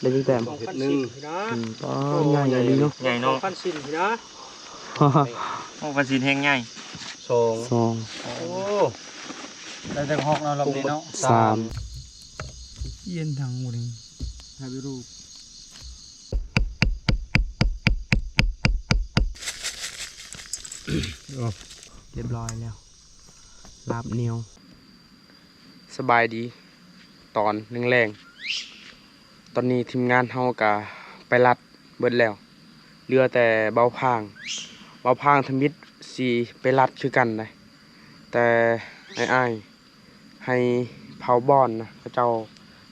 ໄດ້ຈັກແຕ້ມ? ເຮັດໜຶ່ງ ອືມ ປ້າ ໃຫຍ່ອີ່ຫຼີເນາະ ໃຫຍ່ເນາະ ຂອງພັນສິນພີ້ນະ ຂອງພັນສິນແຮງໃຫຍ່ ສອງ ສອງ ໂອ້ ໄດ້ຈັກຮອກເນາະ ລອບນີ້ເນາະ ສາມ ສາມ ຢ້ຽນທາງໝູ່ນີ້ ຖ່າຍໄປຮູບ ໂອ້ ຮຽບຮ້ອຍແລ້ວ ລາບໜຽວ. ສະບາຍດີຕອນແລງໆ ຕອນນີ້ທີມງານເຮົາກະໄປລັດເບິດແລ້ວ ເຫຼືອແຕ່ເບົາພາງ ເບົາພາງທຳອິດຊິໄປລັດຄືກັນໄດ໋ ແຕ່ອ້າຍໆ ໃຫ້ເຜົ່າບອນນະ ເຂົາເຈົ້າ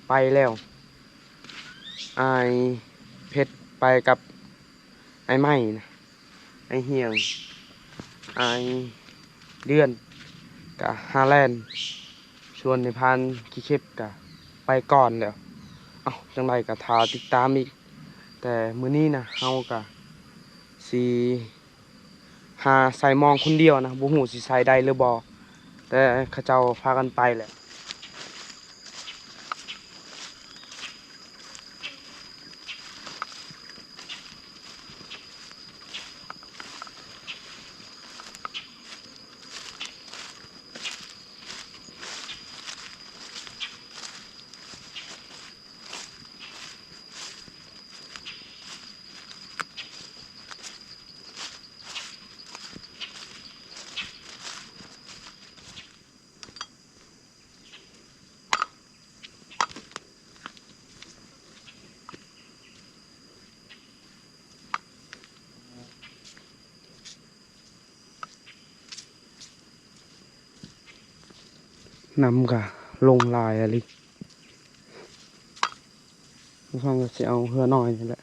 ໄປແລ້ວ ອ້າຍເພັດໄປກັບອ້າຍໄມ້ນະ ອ້າຍຫ່ຽງ ອ້າຍເດືອນກະຫາແລ່ນ ສ່ວນນາຍພານຂີ້ເຂັບກະໄປກ່ອນແລ້ວ ເອົ້າ ຈັ່ງໃດກະຖ້າຕິດຕາມອີກ ແຕ່ມື້ນີ້ນະ ເຮົາກະຊິຫາໃສ່ມອງຄົນດຽວນະ ບໍ່ຮູ້ຊິໃສ່ໄດ້ຫຼືບໍ່ ແຕ່ເຂົາເຈົ້າພາກັນໄປແລ້ວ. ນ້ຳກະລົງຫຼາຍອີ່ຫຼີ ຟັງກະຊິເອົາເຮືອນ້ອຍນີ້ແຫຼະ.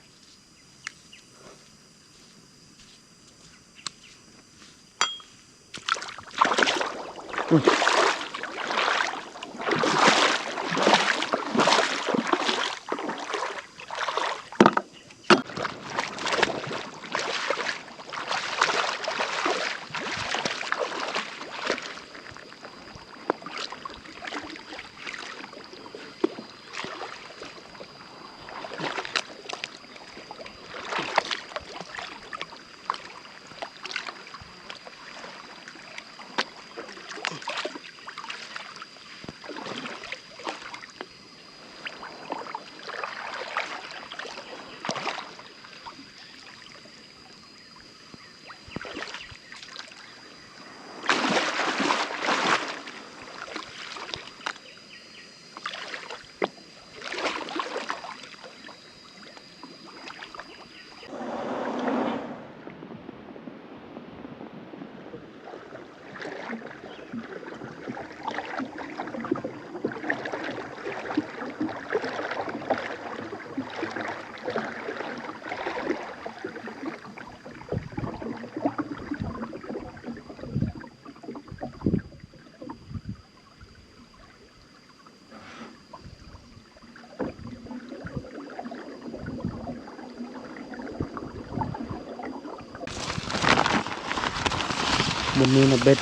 ບາດນີ້ນະເບັດ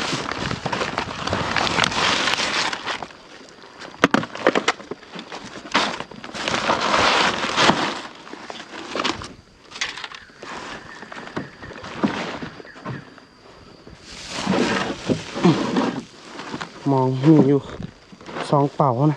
ມອງມີຢູ່ສອງເປົ້ານະ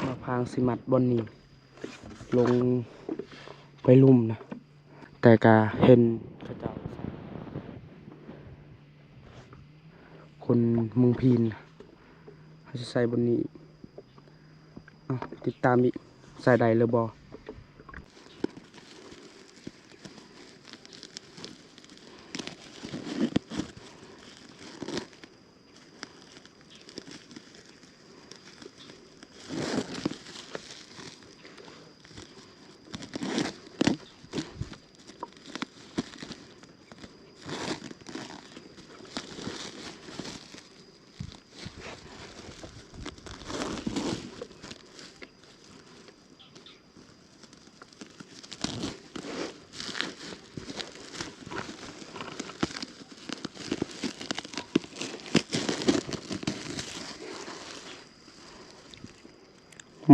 ມາພາງຊິມັດບ່ອນນີ້ ລົງໄປລຸ່ມນະ ແຕ່ກະເຫັນເຂົາເຈົ້າ ຄົນເມືອງພີນ ເຮົາຊິໃສ່ບ່ອນນີ້ອີກ ເອົ້າ ຕິດຕາມອີກ ໃສ່ໄດ້ຫຼືບໍ່. ມ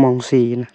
ມອງສີ່ນະ.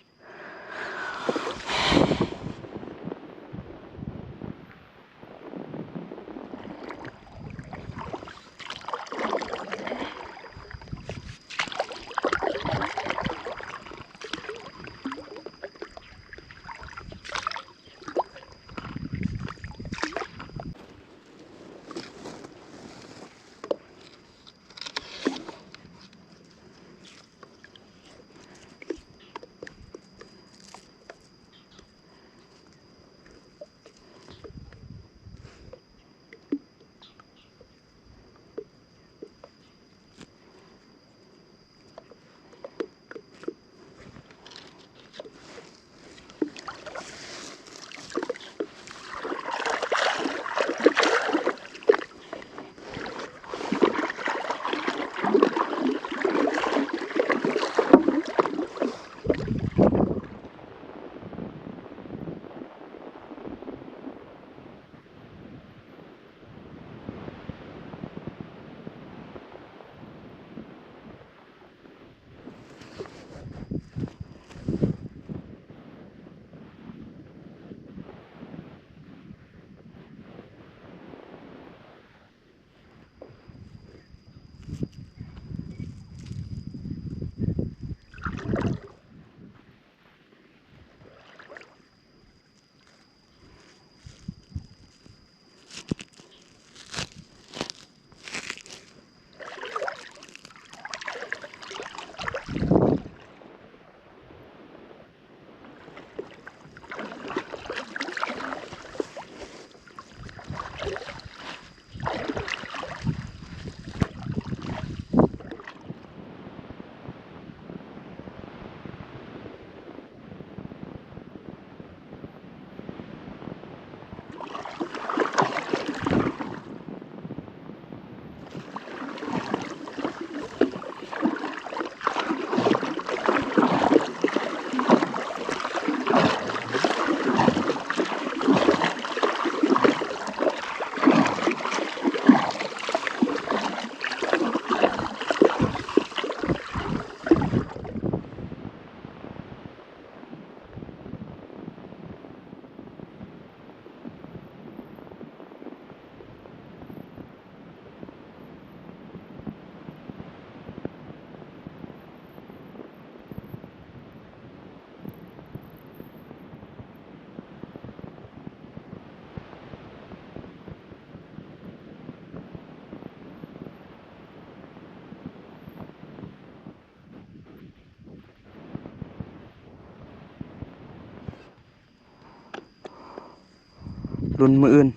ລຸ້ນມື້ອື່ນ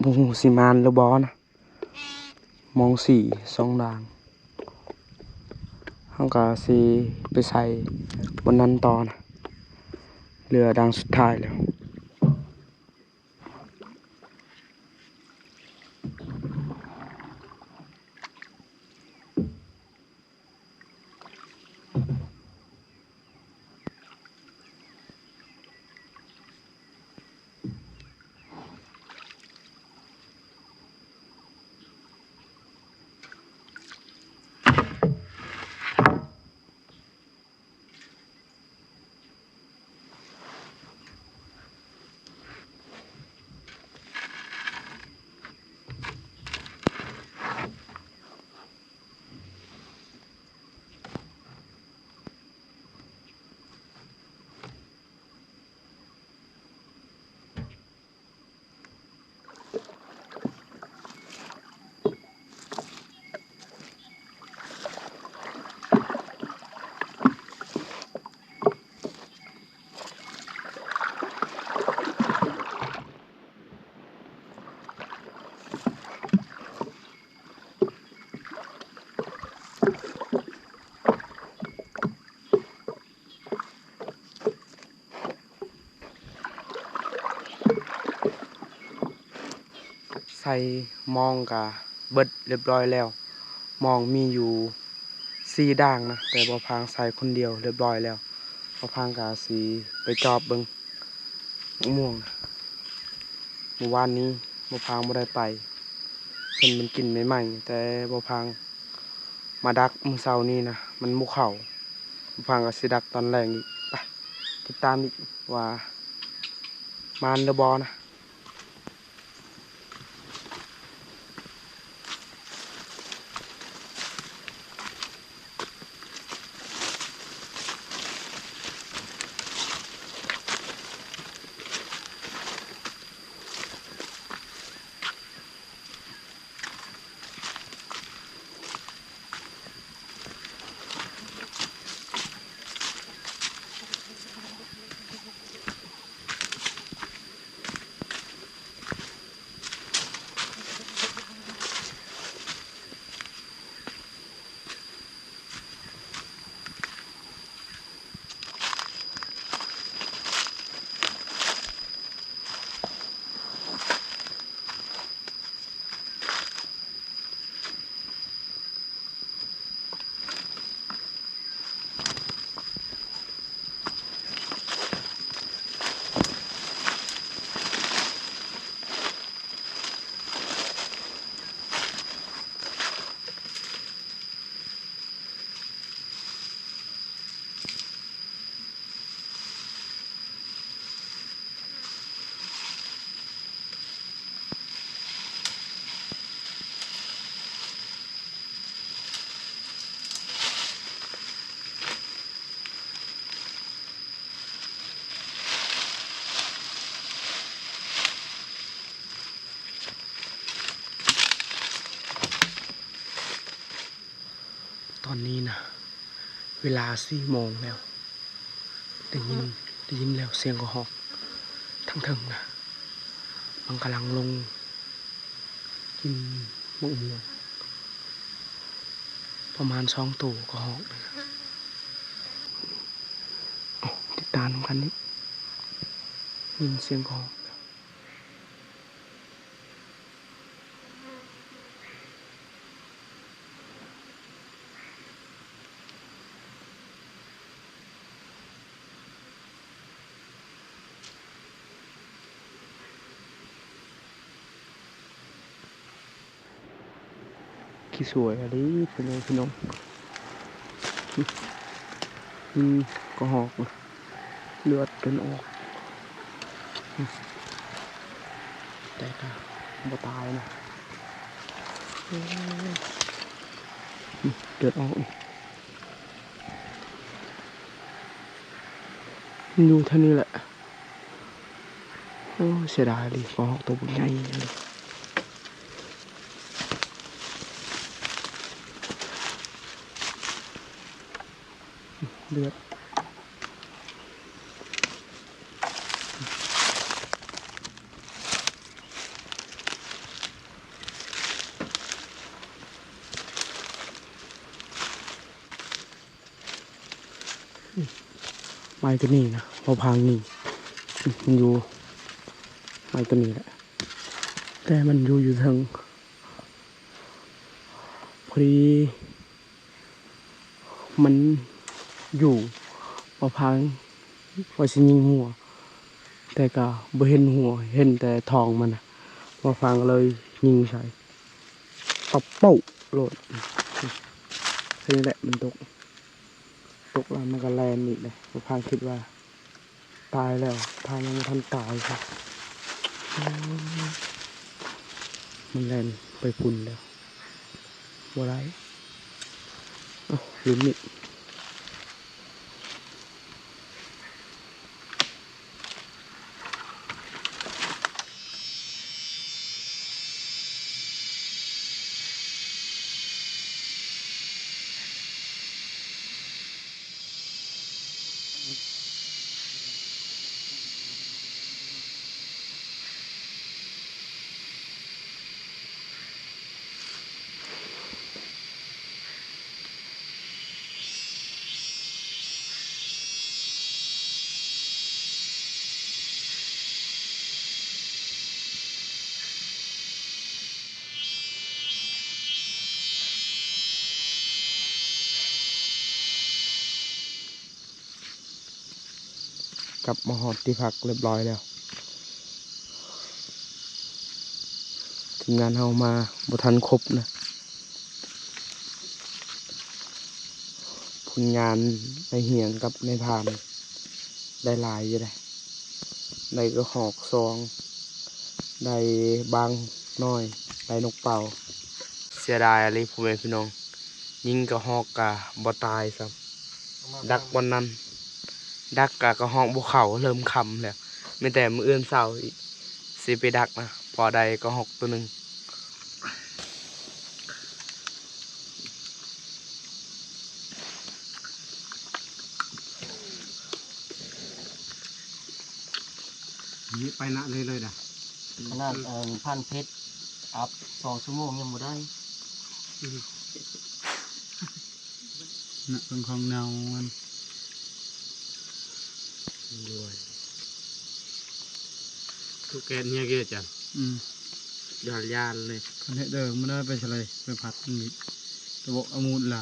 ບໍ່ຮູ້ຊິມານຫຼືບໍ່ນະ. ມອງສີ່ ສອງດ່າງ ເຮົາກະຊິໄປໃສ່ບ່ອນນັ້ນຕໍ່ນະ. ເຫຼືອດ່າງສຸດທ້າຍແລ້ວ. ໃສ່ມອງກະເບິດຮຽບຮ້ອຍແລ້ວ. ມອງມີຢູ່ສີ່ດ່າງນະ ແຕ່ບໍ່ພາງໃສ່ຄົນດຽວຮຽບຮ້ອຍແລ້ວ. ບໍ່ພາງກະຊິໄປຈອບເບິ່ງ ໝາກມ່ວງ ມື້ວານນີ້ບໍ່ພາງບໍ່ໄດ້ໄປ ເຫັນມັນກິນໃໝ່ໆ ແຕ່ບໍ່ພາງມາດັກມື້ເຊົ້ານີ້ນະ ມັນບໍ່ເຂົ້າ. ຟັງກໍຊິດັກຕອນແລງອີກ. ໄປຕິດຕາມອີກວ່າມານຫຼືບໍ່ນະ. ຕອນນີ້ນະ ເວລາສີ່ໂມງແລ້ວ ໄດ້ຍິນ ໄດ້ຍິນແລ້ວສຽງກະຮອກທາງເທິງນະ ມັນກຳລັງລົງກິນໝາກມ່ວງ ປະມານສອງໂຕກະຮອກນະ. ຕິດຕາມນຳກັນນີ້ ຍິນສຽງກະຮອກ. ຂີ້ສວຍອີ່ຫຼີ ພໍ່ແມ່ພີ່ນ້ອງ ອືມ ກະຮອກ ເລືອດຈົນອອກ ແຕ່ກະບໍ່ຕາຍນະ ເລືອດອອກ ມັນຢູ່ແຖວນີ້ແຫຼະ. ໂອ້ ເສຍດາຍອີ່ຫຼີ ກະຮອກໂຕບັກໃຫຍ່ ເລືອດ. ໄມ້ໂຕນີ້ນະ ບໍ່ພາງນີ້ ມັນຢູ່ ໄມ້ໂຕນີ້ແຫຼະ ແຕ່ມັນຢູ່ ຢູ່ເທິງ ພໍດີມັນຢູ່ ບໍ່ພາງວ່າຊິຍິງຫົວ ແຕ່ກະບໍ່ເຫັນຫົວ ເຫັນແຕ່ທ້ອງມັນນະ ບໍ່ພາງກະເລີຍຍິງໃສ່ ຕະໂປະໂລດ ແຄ່ນີ້ແຫຼະ ມັນຕົກ ຕົກແລ້ວມັນກະແລ່ນອີກເດ້ ພາງຄິດວ່າຕາຍແລ້ວ ພາງຍັງບໍ່ທັນຕາຍຊ້ຳ ມັນແລ່ນໄປພຸ້ນແລ້ວ ບໍ່ໄດ້ ເອົ້າ ລຸ້ນອີກ. ກັບມາຮອດທີ່ພັກຮຽບຮ້ອຍແລ້ວ ທີມງານເຮົາມາບໍ່ທັນຄົບນະ ຜູ້ ງານນາຍຮຽງກັບນາຍພານໄດ້ຫຼາຍຢູ່ເດ້ ໄດ້ກະຮອກສອງ ໄດ້ບາງໜ້ອຍ ໄດ້ນົກເປົ້າ. ເສຍດາຍອີ່ຫຼີພໍ່ແມ່ພີ່ນ້ອງ ຍິງກະຮອກກະບໍ່ຕາຍຊ້ຳ ດັກບ່ອນນັ້ນ ດັກກະກະຮອກບໍ່ເຂົ້າ ເລີ່ມຄ່ຳແລ້ວ ມີແຕ່ມື້ອື່ນເຊົ້າອີກ ຊິໄປດັກນະ ພໍໄດ້ກະຮອກໂຕໜຶ່ງ. ນີ້ໄປນະເລີຍໆ ດະ ຂະໜາດ ເອີ ພັນເພັດ ອັບສອງຊົ່ວໂມງຍັງບໍ່ໄດ້ ອືມ ນະ ເບິ່ງຂອງເນົ່າມັນ ຄືແກນເຮຍເກ ອາຈານ ອືມ ຢ້ານໆ ເລີຍ ຄັນເຮັດເດີ ມັນໄດ້ໄປສະໄລ ໄປຜັດມັນມີ ແຕ່ບໍ່ເອົາໝູດລະ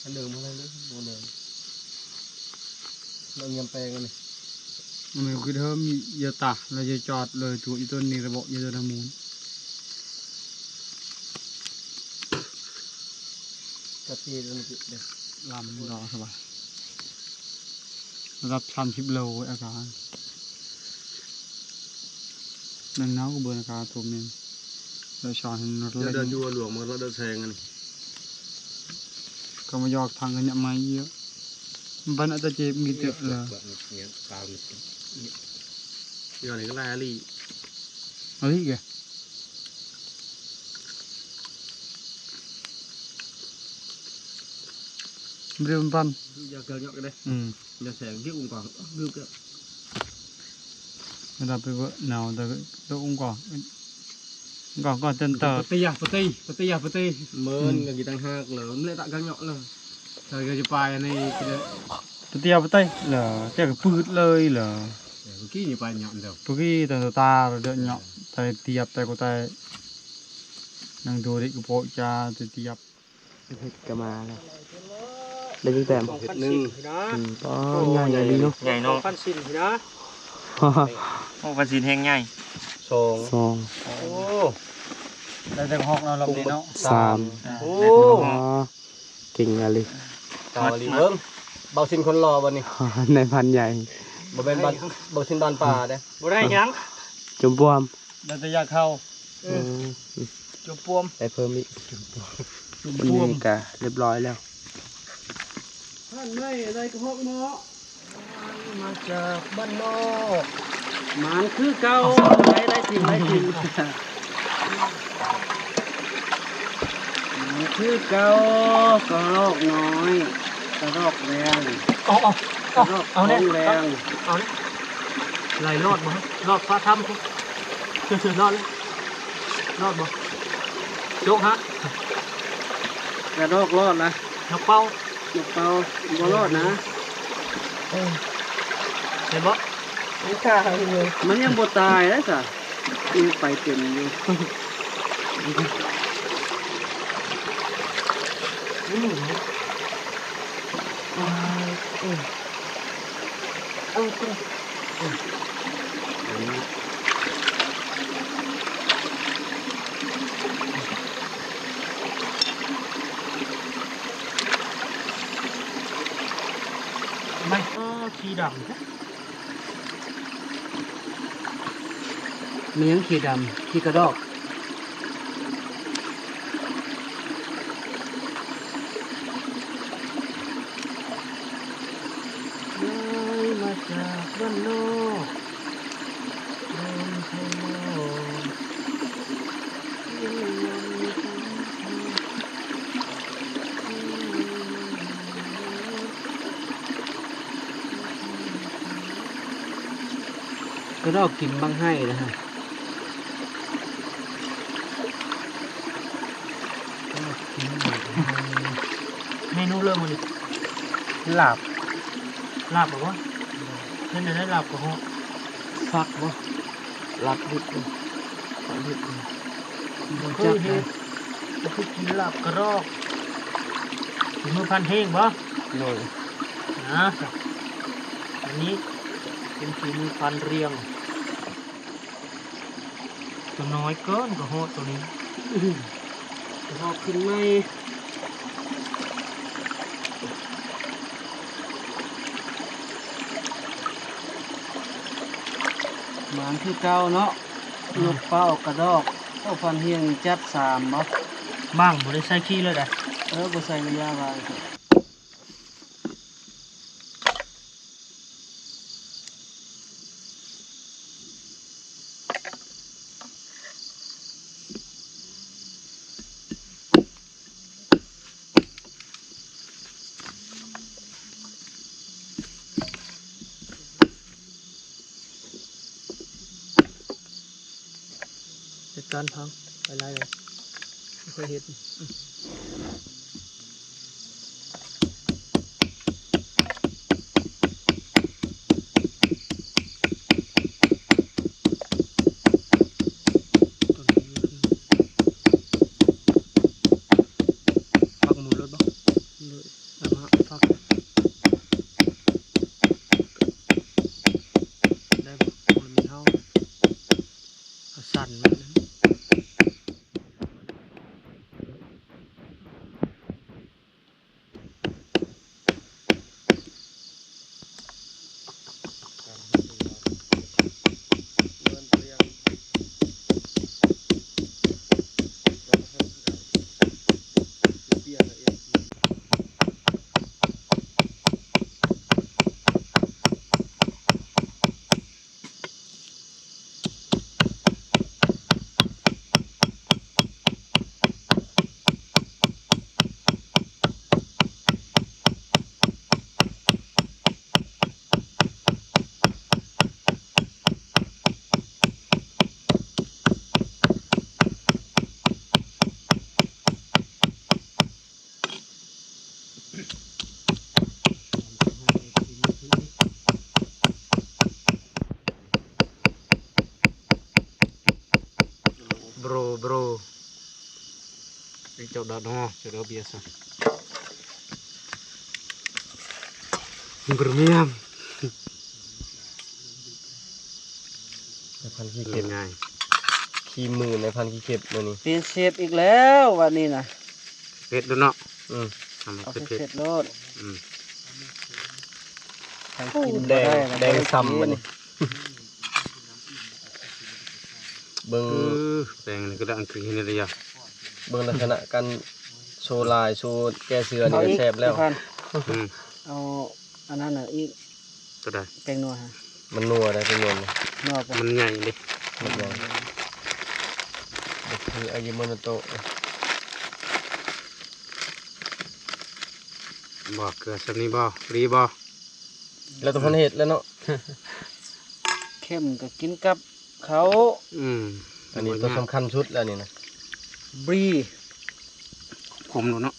ຄັນເດີ ບໍ່ໄດ້ເລີຍ ບໍ່ເດີ ລະຍຳແປງອັນນີ້ ມັນຄືເດີ ມີຢາຕາ ລະຢາຈອດເລີຍ ຕົວອີຕົນນີ້ລະບໍ່ ຢາຕົວນຳໝູດ ກະຕີ ລຳດອກສະບາຍ ລະດັບສາມສິບໂລ ອາການ ໜັງໜາວກະເບິ່ງອາການໂຕແມ່ນ ລະຊານ ລະເດີນຢູ່ຫຼວງ ມັນລະເດີນແຊງອັນນີ້ ກະມາຢອກທາງກັນຍາມໃໝ່ເຍອະ ມັນບັນອາດຈະເຈັບມີເຕີບລະ ດຽວນີ້ກະຫຼາຍອີ່ຫຼີ ອີ່ຫຼີກະ ບຣິມປັນ ຢາກເກີນຍອກເດ້ ອືມ ຢາແສງດິ້ວກວ່າ ດຶກ ເວລາໄປເວີະໜາວ ແຕ່ໂຕອົງກອນ ກໍ ກໍເຕັນເຕີບ ປະຕິຍາ ປະຕິ ປະຕິຍາ ປະຕິ ເມີນ ອືມ ກໍກິນຕ່າງຫາກເລີຍ ແລະຕະກັນເຍາະເລີຍ ແຕ່ກໍຈະໄປໃນ ປະຕິຍາ ປະຕິ ເລີຍ ແຕ່ກໍປືດເລີຍເລີຍ ເມື່ອກີ້ນີ້ໄປເຍາະເດີ ເມື່ອກີ້ແຕ່ຕາເດີເຍາະ ແຕ່ຕຽບ ແຕ່ກໍແຕ່ ນັ່ງດູດິກະໂປະຈາ ແຕ່ຕຽບ. ເຫັດກະມາແລ້ວ ໄດ້ຈັກແຕ້ມ? ເຫັດໜຶ່ງ ອືມ ປ້າ ໃຫຍ່ອີ່ຫຼີເນາະ ໃຫຍ່ເນາະ ຂອງພັນສິນພີ້ນະ ຂອງພັນສິນແຮງໃຫຍ່ ສອງ ສອງ ໂອ້ ໄດ້ແຕ່ຮອກເນາະ ລອບນີ້ເນາະ ສາມ ໂອ້ ເກັ່ງອີ່ຫຼີ ສາມອີ່ຫຼີ ເບິ່ງ ເບົາສິນຄົນຫຼໍ່ບັດນີ້ ນາຍພັນໃຫຍ່ ບໍ່ແມ່ນບ້ານ ເບົາສິນບ້ານປ່າເດ້ ບໍ່ໄດ້ຫຍັງ ຈົມປວມ ໄດ້ແຕ່ຢາເຂົ້າ ເອີ ເອີ ຈົມປວມ ໄດ້ເພີ່ມອີກ ຈົມປວມ ມື້ນີ້ກະລຽບຮ້ອຍແລ້ວ ທ່ານໄດ້ ໄດ້ກະຮອກເນາະ ມາຈາກບ້ານນອກ ໝານຄືເກົ່າ ໄດ້ ໄດ້ກິນ ໄດ້ກິນ ໝານຄືເກົ່າ ກະຮອກນ້ອຍ ກະຮອກແລງ ເອົາ ເອົາ ເອົາ ກະຮອກ ເອົາແນ່ ຂອງແລງ ເອົາແນ່ ໄຫຼລອດບໍ່ ລອດຟ້າຖ້ຳ ລອດ ລອດບໍ່ ໂຈກຮະ ກະດອກລອດລະ ນົກເປົ້າ ນົກເປົ້າ ບໍ່ລອດນະ ເອີ ເຫັນບໍ່ ມັນຍັງບໍ່ຕາຍເດ້ຊະ ຍັງໄປເຕັມຢູ່ ອືມ ໄມ້ ອໍ ຂີ້ດຳ ແມ່ນຫຍັງຂີ້ດຳ? ຂີ້ກະດອກ. ກະດອກກິນບັກໄຮ່ນະຮະ. ເມນູເລີ່ມມື້ນີ້ ລາບ ລາບບໍ່? ເຮັດແນວໃດລາບກະຮອກ? ຟັກບໍ່? ລາບດິບບໍ່? ລາບດິບບໍ່? ບໍ່ຈັກເດ້. ຄືກິນລາບກະຮອກ ຝີມືພັນເຮງບໍ່? ໂດຍ. ອ່າ ອັນນີ້ເປັນຝີມືພັນຮຽງ. ຕົວນ້ອຍເກີນກະຮອກຕົວນີ້ ກະຮອກຂຶ້ນໃໝ່. ອັນຄືເກົ່າເນາະ ອືມ ນົກເປົ້າກະດອກ ໂອ້ ພັນຮຽງນີ້ຈັດສາມບໍ່? ໝັ້ງບໍ່ໄດ້ໃສ່ຂີ້ເລີຍໃດ. ເອີ ບໍ່ໃສ່ກະຢ່າວ່າ. ຈັດການພັງ ໄປຫຼາຍແລ້ວ ບໍ່ເຄີຍເຮັດ. ຜັກໝູລົດບໍ່? ໂດຍ ເອົາມາຜັກ ໄດ້ບໍ່? ບໍ່ໄດ້ມີເຮົາ ເອົາສັ່ນມັນ. ໂບຣ ໂບຣ ເຈົ້າດາວເນາະ ເຈົ້າດາວເບຍຊະ ບຣມຽມ. ນາຍພັນຂີ້ເຂັບ ງ່າຍ ຂີ້ມືນາຍພັນຂີ້ເຂັບມື້ນີ້ ປ່ຽນເຊຟອີກແລ້ວວັນນີ້ນະ ເຜັດໂລດເນາະ. ອືມ ເອົາເຜັດໆໂລດ. ອືມ ໃຜກິນບໍ່ໄດ້ ແດງ ແດງຊ່ຳບັດນີ້ ເບິ່ງ ເອີ ແປງນີ້ກໍໄດ້ອັນຄືເຫັນໄດ້ຍາ ເບິ່ງລັກສະນະການໂຊລາຍ ໂຊແກ້ເສືອນີ້ກໍແຊບແລ້ວ. ອືມ ເອົາອັນນັ້ນນະອີກ ຕົວໃດ? ແປ້ງນົວຮະ ມັນນົວໄດ໋ ແປ້ງນົວມັນ ນົວປະ? ມັນໃຫຍ່ເດ້ ມັນໃຫຍ່ ບໍ່ຄືອາຢິໂນໂຕະ ບໍ່ ເກືອສ່ຳນີ້ບໍ່? ພໍດີບໍ່? ແລ້ວແຕ່ຄົນເຮັດແລ້ວເນາະ ເຂັ້ມກໍກິນກັບເຂົ້າ. ອືມ ອັນນີ້ຕົວສຳຄັນສຸດແລ້ວນີ້ນະ ບຣີ ຂົມໂລດເນາະ.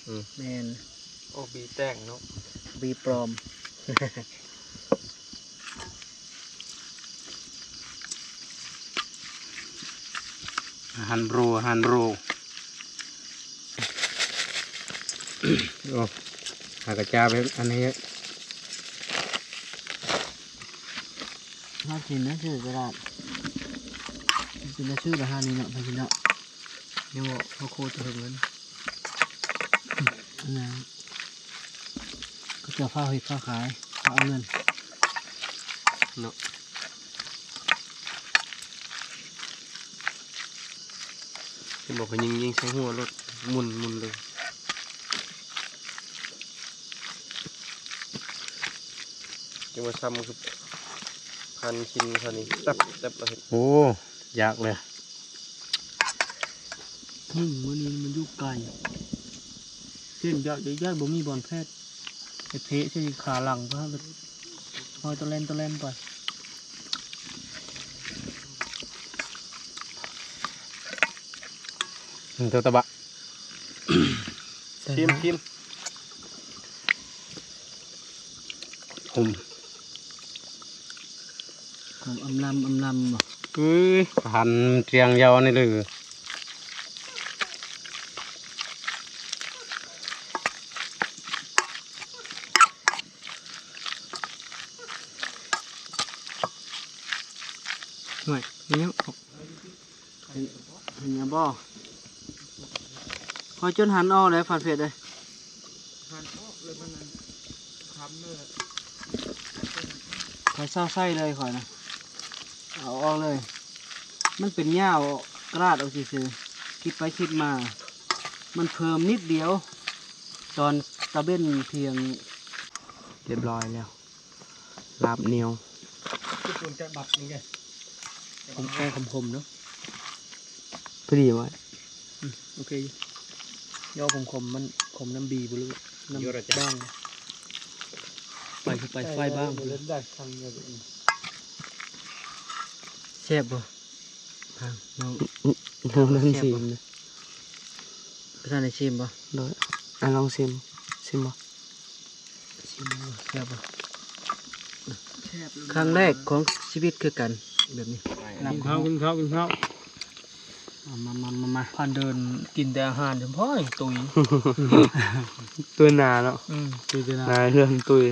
ອືມ ແມ່ນ ໂອ້ ບຣີແຕ່ງເນາະ ບຣີປລອມ ອາຫານໂບຣ ອາຫານໂບຣ. ໂອ້ ຫາກະຈາໄປອັນນີ້ ຫາກິນນະ ຊື້ຕະຫຼາດ ກິນນະ ຊື້ລະຫານີ້ເນາະ ໄປກິນເນາະ. ຍັງບໍ່ ເຮົາໂຄດເຖິງເງິນ ອັນນັ້ນ ເຂົາເຈົ້າຟ້າວເຮັດຟ້າວຂາຍ ຟ້າວເອົາເງິນເນາະ. ເຫັນບໍ່ ເຂົາຍິງ ຍິງໃສ່ຫົວໂລດ ໝຸນ ໝຸນເລີຍ. ຈັ່ງວ່າຊ້ຳຄືພັນກິນເທົ່ານີ້ ແຕັບແຕັບລະເຫັນ. ໂອ້ ຢາກເລີຍ. ອືມ ມື້ນີ້ມັນຢູ່ໄກ ເສັ້ນຍາກ ຍາກ ບໍ່ມີບ່ອນແພດ ໄປເພະໃສ່ຂາຫຼັງ ເພື່ອໃຫ້ມັນຫ້ອຍຕະແລ່ນຕະແລ່ນໄປ. ອືມ ເຈົ້າຕະບະ ຊີມ ຊີມ. ຫອມ ຫອມອຳລຳ ອຳລຳບໍ່? ເອີຍ ຫັນຕຽງຍາວນີ້ເລີຍ. ຫວຍ ນີ້ຍັງ ເຫັນ ເຫັນຫຍັງບໍ່? ຂ້ອຍຈົນຫັນອອກເລີຍ ຟາດເຟດເອີຍ ຫັນອອກເລີຍ ມັນນັ້ນ ຄຳເລີຍ ຂ້ອຍຊາວໃສ່ເລີຍຂ້ອຍນະ. ເອົາອອກເລີຍ ມັນເປັນຍາວກະລາດອອກຊື່ໆ ຄິດໄປຄິດມາ ມັນເພີ່ມນິດດຽວ ຕອນຕາເວັນພຽງ. ຮຽບຮ້ອຍແລ້ວ ລາບໜຽວ ຈະບັກນີ້ເດ້ ຂມໆເນາະ ພໍດີບໍ່? ອືມ ໂອເຄຢູ່ ຍໍຂົມໆ ມັນຂົມນຳບີບໍ່ ຫຼືນຳ ຢູ່ແລ້ວຈ້ະ ບ້າງ ໄປຄືໄປໄຟບ້າງພຸ້ນແຫຼະ. ແຊບບໍ່? ທາງນ້ອງ ອືມ ອືມ ນ້ອງ ນ້ອງ ແຊບບໍ່? ຊິມເດ້ ບໍ່ທັນໄດ້ຊິມບໍ່? ໂດຍ ອ່ະ ລອງຊິມ ຊິມບໍ່? ຊິມບໍ່ ແຊບບໍ່? ແຊບ ຄັ້ງແລກຂອງຊີວິດຄືກັນ ແບບນີ້ ກິນເຂົ້າ ກິນເຂົ້າ ກິນເຂົ້າ. ມາ ມາ ມາ ມາ ມາ ຜ່ານເດີນກິນແຕ່ອາຫານ ຈຳພໍຕຸຍ ຕຸຍໜ້າເນາະ. ອືມ ຕຸຍໜ້າ ໜ້າເຮືອນຕຸຍ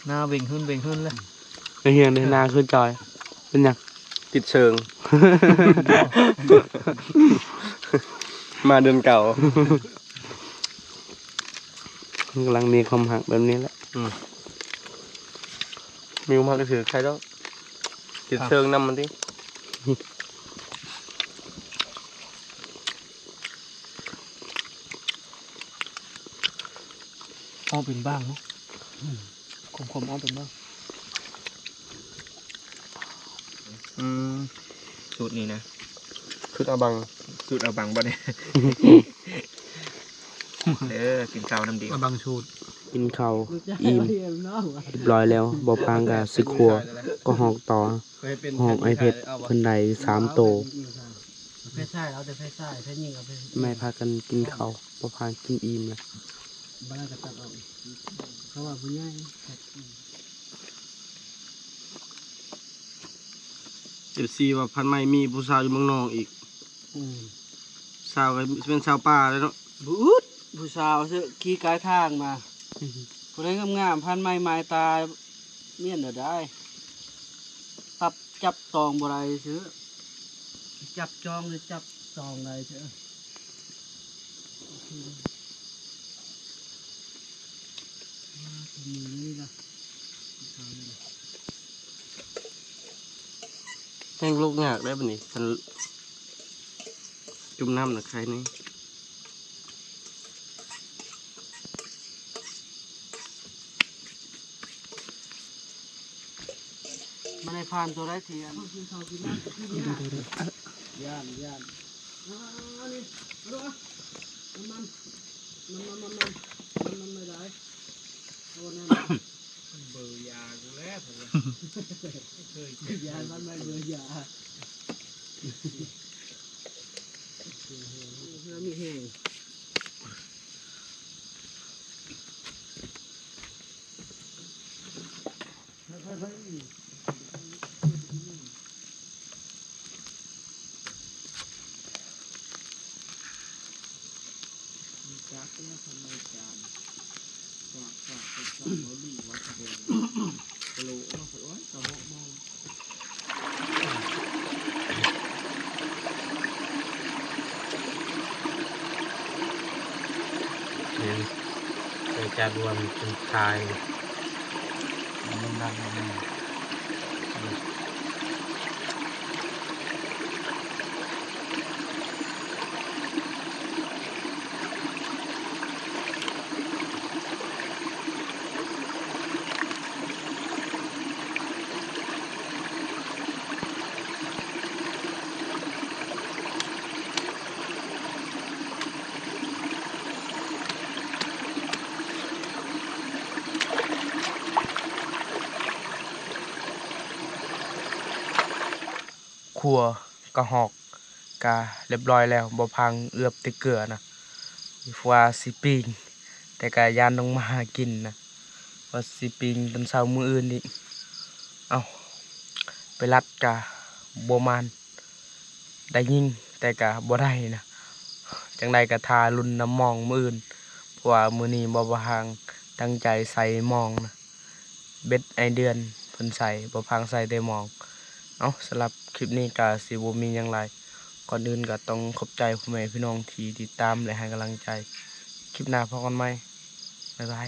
ໜ້າເວັງຫຶ້ນເວັງຫຶ້ນເລີຍ. ໄປຮຽນເດ້ ໜ້າຄືຈອຍ ເປັນຫຍັງ? ຕິດເຊີງ ມາເດືອນເກົ້າ ມັນກຳລັງມີຄວາມຮັກແບບນີ້ແຫຼະ. ອືມ ມີຄວາມຮັກກໍຖືກໃຄດອກ ຕິດເຊີງນຳມັນຕິ. ເອົາເປັນບາງເນາະ ອືມ ຂົມໆ ເອົາເປັນບາງ. ອືມ ສູດນີ້ນະ ສູດອາບັງ ສູດອາບັງບໍ່ນີ້ ເດີ ກິນເຂົ້ານຳດີ ອາບັງສູດ. ກິນເຂົ້າອີ່ມຮຽບຮ້ອຍແລ້ວ ບ່າວພາງກະຊິຂົ້ວກະຮອກຕໍ່ ຮອກອ້າຍເພັດເພິ່ນໄດ້ສາມໂຕ. ໄຟສາຍ ເອົາແຕ່ໄຟສາຍ ໄຟຍິງເອົາໄປ ແມ່ພາກັນກິນເຂົ້າ ບ່າວພາງກິນອີ່ມແລ້ວ ບໍ່ໄດ້ກໍຕັດອອກ ເພາະວ່າຜູ້ໃຫຍ່. ເອັຟຊີ ວ່າພັນໄມ້ມີຜູ້ສາວຢູ່ເມືອງນອກອີກ. ອືມ ສາວກໍຊິເປັນສາວປ່າແລ້ວເນາະ. ບຸດ ຜູ້ສາວເຊີະຂີ່ກາຍທາງມາ. ຜູ້ໃດງາມໆ ພັນໄມ້ໝາຍຕາ ມ້ຽນແນວໃດ ຕັບຈັບຕອງບໍ່ໄດ້ເຊີະ ຈັບຈອງຫຼືຈັບຕອງໄດ້ເຊີະ. ແຮງລຸກຍາກເດ້ບັດນີ້ ຄັນຈຸ່ມນ້ຳນະ ໄຄນີ້. ມັນໄດ້ຜ່ານຕົວໃດທີ່ອັນ ກິນເຂົ້າກິນນ້ຳ ຢ້ານ ຢ້ານ ອ່າ ນີ້ ມາດູອ່ະ ນ້ຳມັນ ນ້ຳມັນ ນ້ຳມັນ ນ້ຳມັນຫຼາຍໆ ໂອ້ ນ້ຳ ເບີຢາກູແລ້ວ ເຄີຍຢາ ນ້ຳມັນເບີຢາ ເພື່ອມີແຮງ. ນີ້ ໃສ່ຈານລວມເປັນຂາຍ ມັນດັງ. ຂົ້ວກະຮອກກະລຽບຮ້ອຍແລ້ວ ບໍ່ພັງເອືອບແຕ່ເກືອນະ ວ່າຊິປີ້ງ ແຕ່ກະຢ້ານນ້ອງໝາກິນນະ ວ່າຊິປີ້ງຕອນເຊົ້າມື້ອື່ນອີກ. ເອົ້າ ໄປລັດກະບໍ່ໝານ ໄດ້ຍິງແຕ່ກະບໍ່ໄດ້ນະ ຈັ່ງໃດກະຖ້າລຸ້ນນຳໝອງມື້ອື່ນ ເພາະວ່າມື້ນີ້ບໍ່ພັງຕັ້ງໃຈໃສ່ໝອງນະ. ເບັດອ້າຍເດືອນເພິ່ນໃສ່ ບໍ່ພັງໃສ່ແຕ່ໝອງ. ເອົ້າ ສຳລັບຄລິບນີ້ກະຊິບໍ່ມີຫຍັງຫຼາຍ ກ່ອນອື່ນກະຕ້ອງຂອບໃຈພໍ່ແມ່ພີ່ນ້ອງທີ່ຕິດຕາມ ແລະ ໃຫ້ກຳລັງໃຈ. ຄລິບໜ້າພໍ້ກັນໃໝ່ ບາຍບາຍ.